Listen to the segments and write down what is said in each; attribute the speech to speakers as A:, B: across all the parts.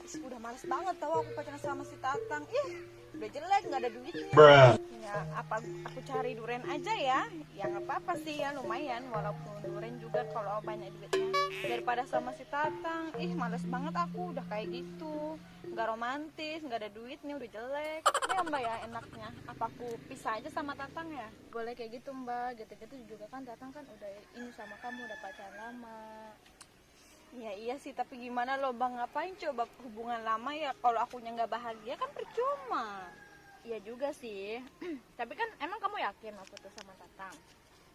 A: Udah males banget tau aku pacaran sama si Tatang. Ih, udah jelek, nggak ada duitnya. Ya, apa aku cari duren aja ya? Ya nggak apa-apa sih ya, lumayan. Walaupun duren juga kalau banyak duitnya. Daripada sama si Tatang. Ih, males banget aku udah kayak gitu. Nggak romantis, nggak ada duitnya, udah jelek. Ya mbak ya enaknya. Apa aku pisah aja sama Tatang ya?
B: Boleh kayak gitu mbak, gitu-gitu juga kan Tatang kan udah ini sama kamu, udah pacaran lama.
A: Ya iya sih, tapi gimana loh bang, ngapain coba hubungan lama ya kalau akunya nggak bahagia kan percuma.
B: Iya juga sih, tapi kan emang kamu yakin mau putus sama Tatang?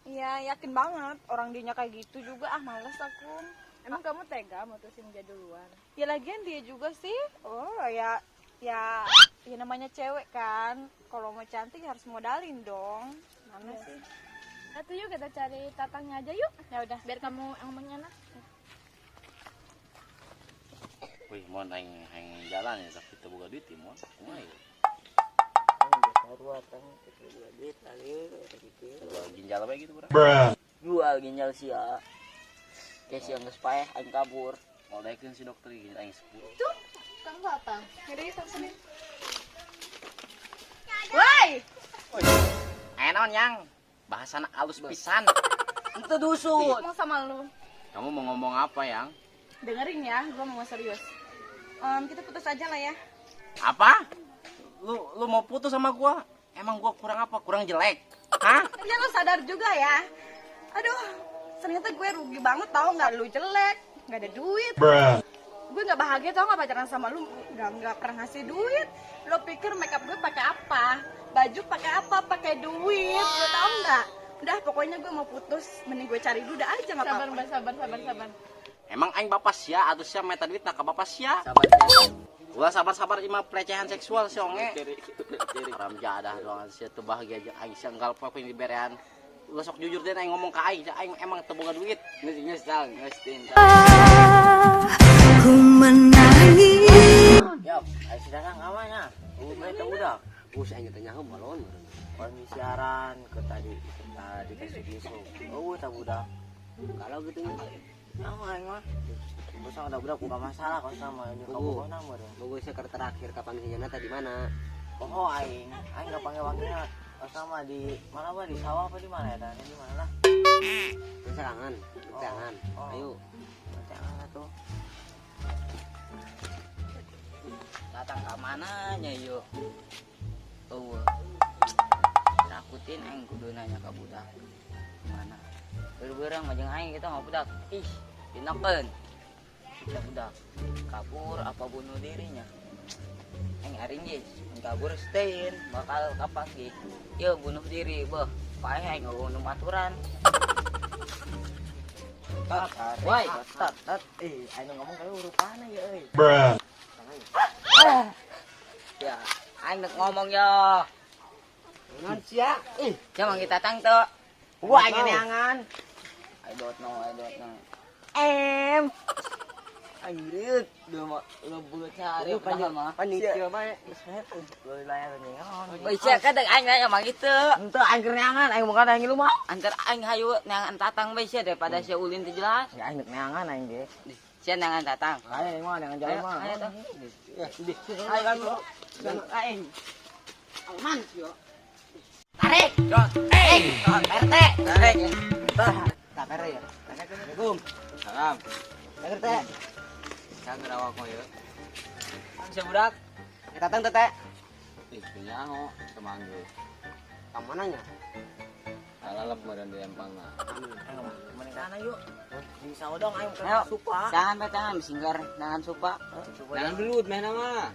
A: Iya yakin banget, orang dianya kayak gitu juga, ah males aku.
B: Emang kamu tega mutusin dia duluan?
A: Ya lagian dia juga sih, oh ya ya ya namanya cewek kan, kalau mau cantik harus modalin dong. Mana
B: Iya.
A: sih?
B: Atau yuk kita cari Tatangnya aja yuk.
A: Ya udah.
B: Biar kamu ngomongnya enak.
C: Wih, mon aing aing jalan ya tapi teu boga duit mon. Kumaha ieu?
D: Sarua tang teu boga duit lagi gitu.
C: Jual ginjal we gitu, Bro.
D: Jual ginjal sia. Kayak sia geus paeh aing kabur.
C: Mau daekeun si dokter ginjal aing 10.
B: Tuh, Kang Tatang.
A: Jadi sini. Woi,
C: Aya naon yang? Bahasana alus pisan.
D: Itu dusun.
A: mau sama lu.
C: Kamu mau ngomong apa, Yang?
A: Dengerin ya, gua mau serius. Kita putus aja lah ya.
C: Apa? Lu mau putus sama gua? Emang gua kurang apa? Kurang jelek? Hah?
A: Ya lu sadar juga ya. Aduh, ternyata gue rugi banget tau nggak, lu jelek, nggak ada duit. Gue nggak bahagia tau nggak pacaran sama lu, nggak pernah ngasih duit. Lo pikir makeup gue pakai apa? Baju pakai apa? Pakai duit. Lo tau nggak? Udah pokoknya gue mau putus, mending gue cari duda aja nggak
B: Sabar
A: apa-apa.
B: mbak, sabar, sabar, sabar.
C: Emang aing bapak sia atau sia meta duit nak ka bapak sia?
D: Sabar.
C: Ulah sabar-sabar ima pelecehan seksual si onge. Haram jadah doang sia teu bahagia jeung aing sia enggal poe yang diberean. Ulah sok jujur deh aing ngomong ka aing, aing emang teu boga duit.
D: Geus geus tang, geus tinta.
E: Ku menangis.
D: Yap, aing si Tatang ka mana? Bae teh budak.
F: Gus aing teh nyaho balon.
D: Kami siaran ke tadi tadi kasih kisuk. Oh, tah budak.
F: Kalau gitu
D: Nyaho aing mah. Bosang ada budak bukan masalah kau sama ini kamu kau nama dong.
F: bogo sia keur terakhir kapan hinyana tadi mana?
D: Oh aing, aing gak panggil panggilnya sama di mana apa di sawah apa di mana ya tadi di mana lah?
F: Serangan, serangan.
D: Oh.
F: Ayo.
D: Jangan tuh.
G: Tatang ka mananya yuk? Oh, takutin aing kudu nanya ka budak. Mana? Berberang mah jeung aing kita mah budak. Ih, dinakeun. Kita budak kabur apa bunuh dirinya? Aing aring geus, mun kabur stein bakal kapanggih. Ieu bunuh diri beuh. Paeh aing ngeuweung aturan.
D: Tat,
G: Woi.
D: tat, tat. Eh, aing ngomong kayak urupannya ya euy.
G: Ya, aing nek ngomong ya.
F: Naon sia? Ih,
G: Jangan kita Tatang teu.
D: Gua aing neangan.
G: I don't know, I don't know.
D: Em. Anjir, lu mah lu beut cari
F: lu
G: padahal mah.
F: panitia bae.
D: Lu layar neangan.
G: Woi, sia kadang aing nanya mah gitu.
D: Ente aing keur neangan, aing bukan aing lu mah.
G: Antar aing hayu neangan Tatang bae sia daripada sia ulin teu jelas.
D: Ya aing neangan aing ge.
G: Sia neangan Tatang.
D: Aing mah neangan jalan mah.
G: Ayo, ayo,
D: Ayo kan lu. Aing.
G: Aman sia. Tarik. Tarik. RT. Tarik.
F: Tak kere ya. Assalamualaikum.
C: Salam.
F: Tak RT.
G: Kagak awak mah ya. Sia budak.
F: Tatang teh teh.
C: Ih, nyaho semangge.
F: Ka mana nya?
C: Alalep meureun di empang mah.
D: Mending sana yuk. Di sawah dong aing
G: Ayo.
D: supa.
G: Jangan bae tangan singgar, jangan supa.
C: Jangan belut meh nama.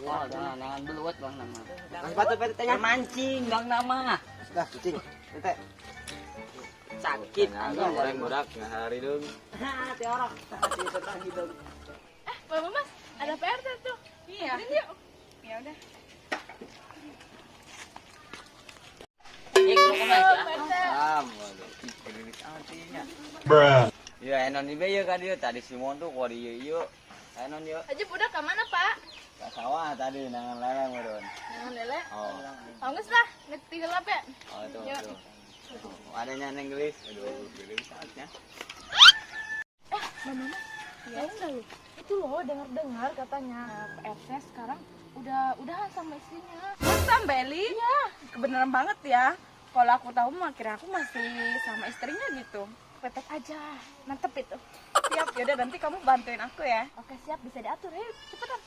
G: Oh, jangan jangan belut bang nama.
F: Mas sepatu teh teh nya.
G: Mancing bang nama.
F: Sudah, cicing. Teh.
G: Sakit
C: Nyaho goreng budak ngahari deung.
D: Hah, ti orang.
B: Bapak mas, ada PRT tuh.
A: Iya.
B: Yuk.
A: Ya udah.
G: Ya, kumaha ya?
C: Salam. Waduh, ih, geulis amat nya. Ya enon ieu ye ka dieu tadi Simon tuh ku di ieu ieu. Enon ieu
B: Aja budak ke mana pak?
C: ka sawah tadi nangan lele meureun.
B: Jangan lele.
C: Oh.
B: Oh nggak lah, ngerti gelap ya.
C: Oh itu
B: Yuk.
C: tuh. Oh, adanya neng gelis. Aduh, gelis saatnya.
B: Mbak Mama, Ya enggak lu. Itu loh dengar-dengar katanya Pak RT sekarang udahan sama istrinya.
A: Masa Mbak Eli? Iya. Kebenaran banget ya. Kalau aku tahu mah kira aku masih sama istrinya gitu.
B: Pepet aja, mantep itu.
A: Siap, yaudah nanti kamu bantuin aku ya.
B: Oke siap, bisa diatur. Ayo cepetan.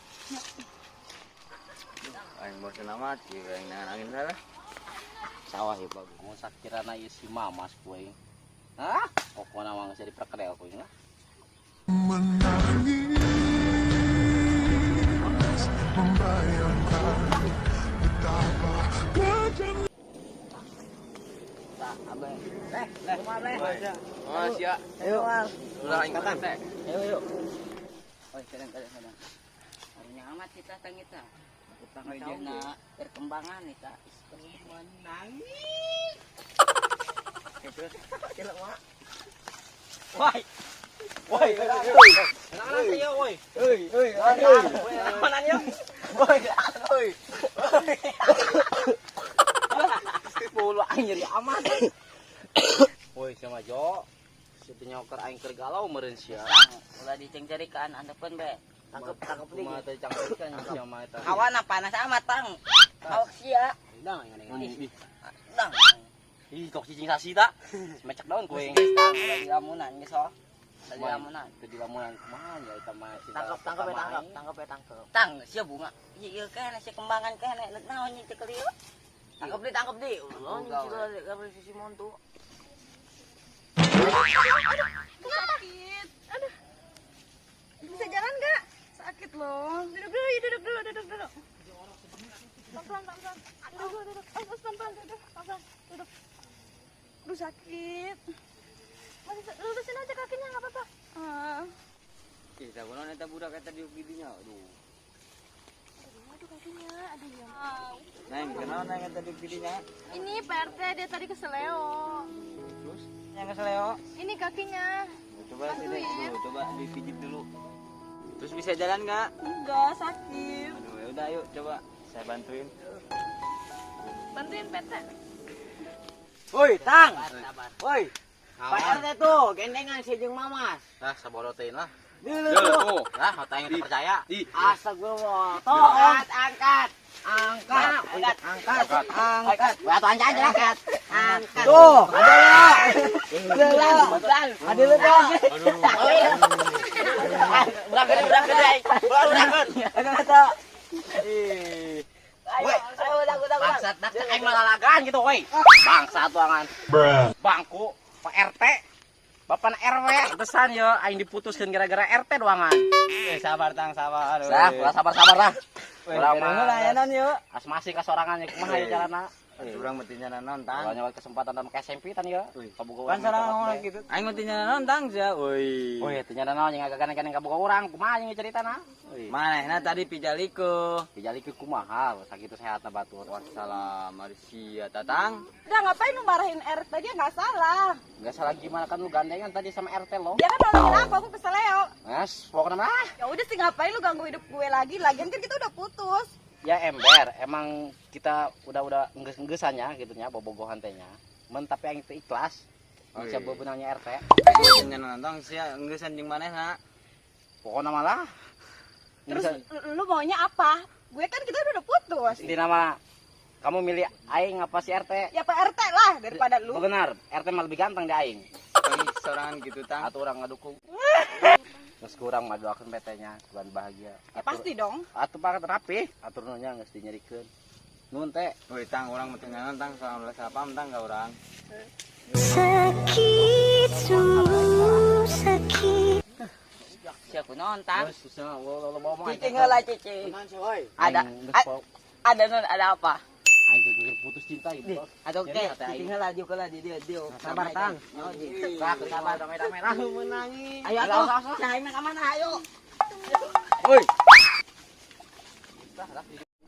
G: Aing bosen amat sih, aing nangan angin salah.
C: Sawah ya bagus. Mau sakirana ieu si Mamas ku aing. Hah? Pokona mah geus jadi perkedel ku aing lah.
H: Menangis membayangkan betapa kejam.
G: Oh, sia.
D: Ayo.
G: Ulah aing teh.
D: Ayo, yuk.
G: Oi, kadang-kadang. Harunya amat kita tang kita. Ngejena perkembangan kita. Menangis.
C: Woi. Woi. Kenapa sih ya, woi?
D: Hei, hei,
C: Mana ya?
D: Woi, woi.
C: Bulu aing nyeri amat. Woi, sama Jo. Si nyoker aing keur galau meureun sia.
G: Ulah dicengcerikan andepeun be.
D: Tangkep, tangkep deui.
C: Kumaha teh cangkeukan sia mah eta.
G: Awana panas amat tang. Awak sia.
F: Dang, yang
C: Ih,
G: Dang.
C: Ih, kok cicing sasi tak? Mecek daun ku aing.
G: Geus tang ulah dilamunan geus oh. Ulah dilamunan.
C: Teu dilamunan kumaha ya eta mah cinta
D: Tangkep, tangkep ya,
C: pertama
D: tangkep,
C: aing.
D: tangkep ya, tangkep.
G: Tang sia bunga. Ieu kene sia kembangan kene leuk naon ieu cekel ieu.
D: Tangkep deh, tangkep deh. Oh, ini si si Simon tuh.
A: Sakit. Aduh. Bisa jalan nggak? Sakit loh. Duduk dulu, ya, duduk dulu, duduk dulu. Pelan-pelan, pelan-pelan. Duduk dulu, duduk. Awas, pelan-pelan, duduk. Pelan-pelan, duduk. Aduh, sakit.
B: Masih lurusin aja kakinya nggak apa-apa.
A: Ah.
G: Ih, sakunaon eta budak eta diuk di dinya. Aduh.
B: Aduh kakinya, aduh ya.
G: Neng, kunaon neng eta diuk di dinya?
B: Ini Pak RT dia tadi keseleo.
G: Terus yang keseleo.
B: Ini kakinya.
G: Coba sini dulu, coba dipijit dulu. Terus bisa jalan nggak?
A: Enggak, sakit.
G: Aduh, ya udah ayo coba saya bantuin.
B: Bantuin PT.
D: Woi, Tang.
G: Sabar.
D: Woi. Pak RT tuh, gendengan si jeung Mamas.
C: Lah, saborotein lah.
D: Dulu tuh.
C: Lah, otak yang terpercaya.
D: Astagfirullah. Tuh, angkat, angkat. Angkat, angkat, angkat.
C: Wah, atuh anjay aja lah.
D: Angkat. Tuh, ada lo. Ada lo. Ada lo tuh.
C: Ulah gede, ulah gede. Ulah gede.
D: Ada lo tuh.
G: Ayo, ayo udah, udah, udah.
C: Bangsat, dak aing malalagaan gitu, woi. Bangsat tuangan. Bangku, Pak RT. Bapak RW, pesan yo aing diputuskeun gara-gara RT doangan.
G: Eh, sabar Tang, sabar.
C: Sah, ulah sabar-sabar lah.
G: Weh,
C: Ulah
G: jangan lah ya
C: mah.
G: non yuk.
C: Asmasi ka sorangan ya kumaha ya carana.
G: Urang mah teu naon Tang.
C: Ulah nyawa kesempatan dalam ke SMP tan ya. Kaboga
G: Pan salah ngomong gitu. Aing mah teu naon Tang sia. Woi.
C: Woi, teu naon yang agak-agak kaboga urang, kumaha jeung ceritana?
G: Manehna tadi pijalikeun.
C: Dijalikeun kumaha, sakitu sehatna batur.
G: Wassalam, ari sia Tatang.
A: Udah ngapain lu marahin RT, dia nggak salah.
C: Enggak salah gimana kan lu gandengan tadi sama RT lo.
A: Dia kan nolongin aku keseleo.
C: Mas, pokoknya mah.
A: Ya udah sih ngapain lu ganggu hidup gue lagi? Lagian kan kita udah putus.
C: Ya ember, emang kita udah enggeus-enggeusanya gitu nya bobogohan teh nya. Men tapi aing teu ikhlas.
G: Oh,
C: Bisa
G: iya.
C: bebenangnya RT.
G: Aing mah teu naon Tang sia engeusan jeung manehna.
C: Pokoknya malah.
A: Terus lu maunya apa? Gue kan kita udah putus.
C: Intina mah kamu milih aing apa si RT?
A: Ya Pak RT lah daripada lu.
C: Benar, RT mah lebih ganteng di aing.
G: Kan sorangan gitu Tang.
C: Atau orang ngadukung. Terus kurang mah doakeun PT-nya, bulan bahagia.
A: Ya pasti dong.
C: Atuh banget rapi, atur nu nya geus dinyerikeun. Nuhun teh.
G: Woi Tang, urang mah teu naon Tang, soal ulah salah paham Tang ka urang.
E: Sakit, sungguh sakit.
G: Sia kunaon Tang?
C: Terus susah lo bawa mah.
G: Cicing heula cicing. Ada ada non ada apa?
C: Aing keur putus cinta gitu.
G: Atau
C: Nyeri
G: ke
C: hati aing.
G: cicing heula dieu heula di dieu dieu.
F: Sabar, Tang.
C: Sabar, sabar, damai-damai lah.
D: Menangis.
G: Ayo atuh. Nah, aing mah ka mana ayo.
D: Woi.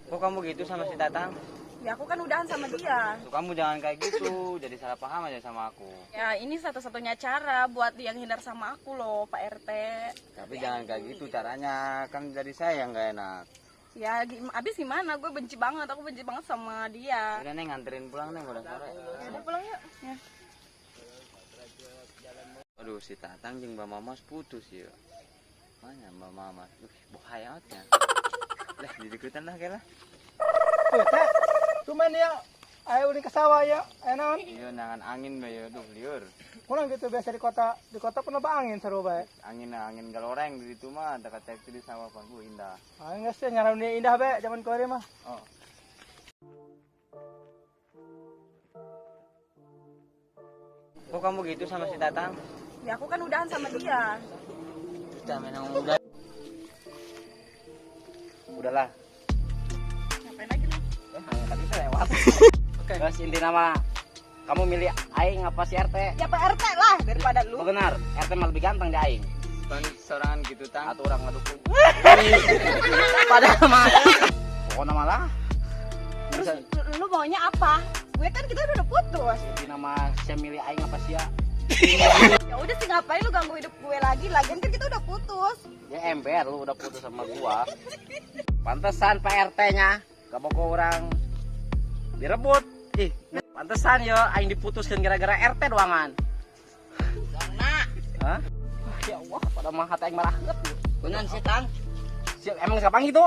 G: Kok kamu gitu sama si Tatang?
A: Ya aku kan udahan sama dia.
G: Tuh, kamu jangan kayak gitu, jadi salah paham aja sama aku.
A: Ya ini satu-satunya cara buat dia ngehindar sama aku loh Pak RT.
G: Tapi jangan kayak gitu caranya, kan jadi saya yang gak enak.
A: Ya abis gimana, gue benci banget, aku benci banget sama dia.
G: Udah Neng, nganterin pulang Neng, udah sore.
A: Ya udah pulang yuk. Ya.
G: Aduh, si Tatang jeung Mbak Mamas putus ya.
D: Mana Mbak Mama? Bahaya ya. Lah, dideketan lah kela.
I: Teh, cuman ya ayo ulin ke sawah ya, naon?
D: Iya, nangan angin bae duh liur.
I: Kurang gitu biasa di kota pun loba angin seru bae.
D: Angin angin galoreng di situ mah dekat cek di sawah pan bu indah.
I: Ah geus teh ngaran indah bae zaman kuari mah.
D: Oh. Kok kamu gitu sama si Tatang?
A: Ya aku kan udahan sama dia.
G: Udah memang udah.
C: Udahlah.
A: Ngapain lagi lu?
C: Tadi saya lewat. Oke. Terus inti nama kamu milih aing apa si RT?
A: Ya Pak RT lah daripada lu.
C: Benar, RT mah lebih ganteng di aing.
D: Pan sorangan gitu Tang.
C: Atau orang ngedukung. Padahal mah pokoknya malah.
A: Terus lu maunya apa? Gue kan kita udah putus.
C: Inti nama saya milih aing apa sih ya?
A: Ya udah sih ngapain lu ganggu hidup gue lagi? Lagian kan kita udah putus.
C: Ya ember lu udah putus sama gua. Pantesan Pak RT-nya gak mau orang direbut. Ih, pantesan yo aing diputuskan gara-gara RT doangan. Hah? Ya Allah, pada mah hati aing marah.
G: Kunan sih Tang.
C: Siap, emang siapa gitu?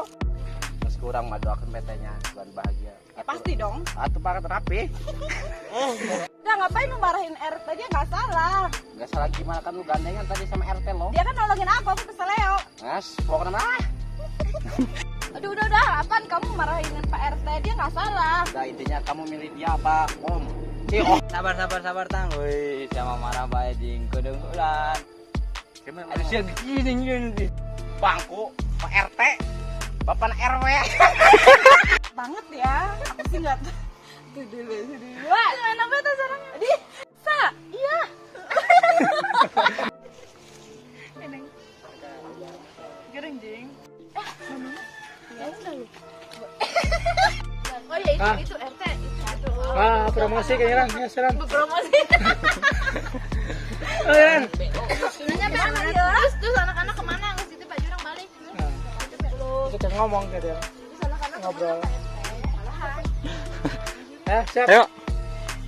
C: Terus kurang mah doakan PT-nya Tuhan bahagia.
A: Ya pasti dong.
C: Atuh banget rapi.
A: Udah ngapain lu marahin RT, dia nggak salah.
C: Nggak salah gimana kan lu gandengan tadi sama RT lo.
A: Dia kan nolongin aku kesel Leo.
C: Mas, pokoknya mah.
A: Aduh udah, apaan kamu marahin Pak RT, dia nggak salah.
C: Udah intinya kamu milih dia apa Om? Oh.
G: Sabar Tang. Woi, sama marah bae jeung kedengkulan.
C: Ada sih gini gini. Bangku Pak RT, Bapak RW.
A: Banget ya, aku sih nggak. Tuh dulu. Wah, enak banget suaranya. Di, sa, iya. Eneng. Gereng jing. Ya udah lu.
B: Oh ya itu RT itu.
I: Ah, promosi kayaknya Ran, ya sekarang.
B: Promosi.
I: Oh, Ran.
B: Nanya Pak anak terus terus anak-anak kemana? Nggak situ Pak Jurang balik.
I: Nah, kita ngomong gitu ya.
B: Terus anak-anak
I: ngobrol.
B: Malahan.
I: Siap.
D: Ayo.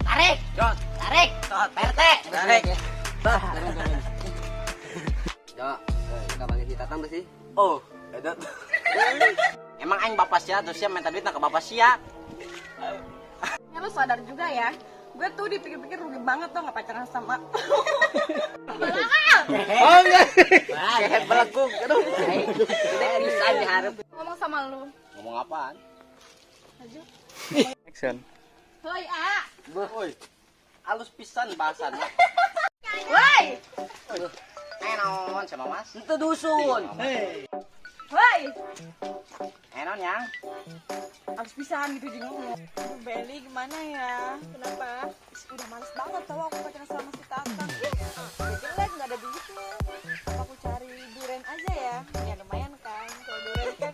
C: Tarik, Jod, tarik, Pak RT.
F: Tarik. Bah. Ya, kapan si Tatang sih?
C: Oh, edot. Emang aing bapak sia terus sia minta duit ke bapak sia.
A: Ya lu sadar juga ya. Gue tuh dipikir-pikir rugi banget tuh nggak pacaran sama.
I: Oh enggak.
C: Kehet belekung, aduh. Bisa diharap.
B: Ngomong sama lu.
C: Ngomong apaan?
D: Action.
A: Hoi, A.
C: Woi. Halus pisan bahasannya.
A: Woi.
C: Enon sama Mas. Itu dusun.
I: Hei.
A: Woi.
C: Enon yang.
A: Harus pisan gitu jeung ngomong. Beli gimana ya? Kenapa? Udah males banget tau aku pacaran sama si Tatang. Ih, udah jelek nggak ada duitnya. Apa aku cari duren aja ya? Ya lumayan kan kalau duren kan.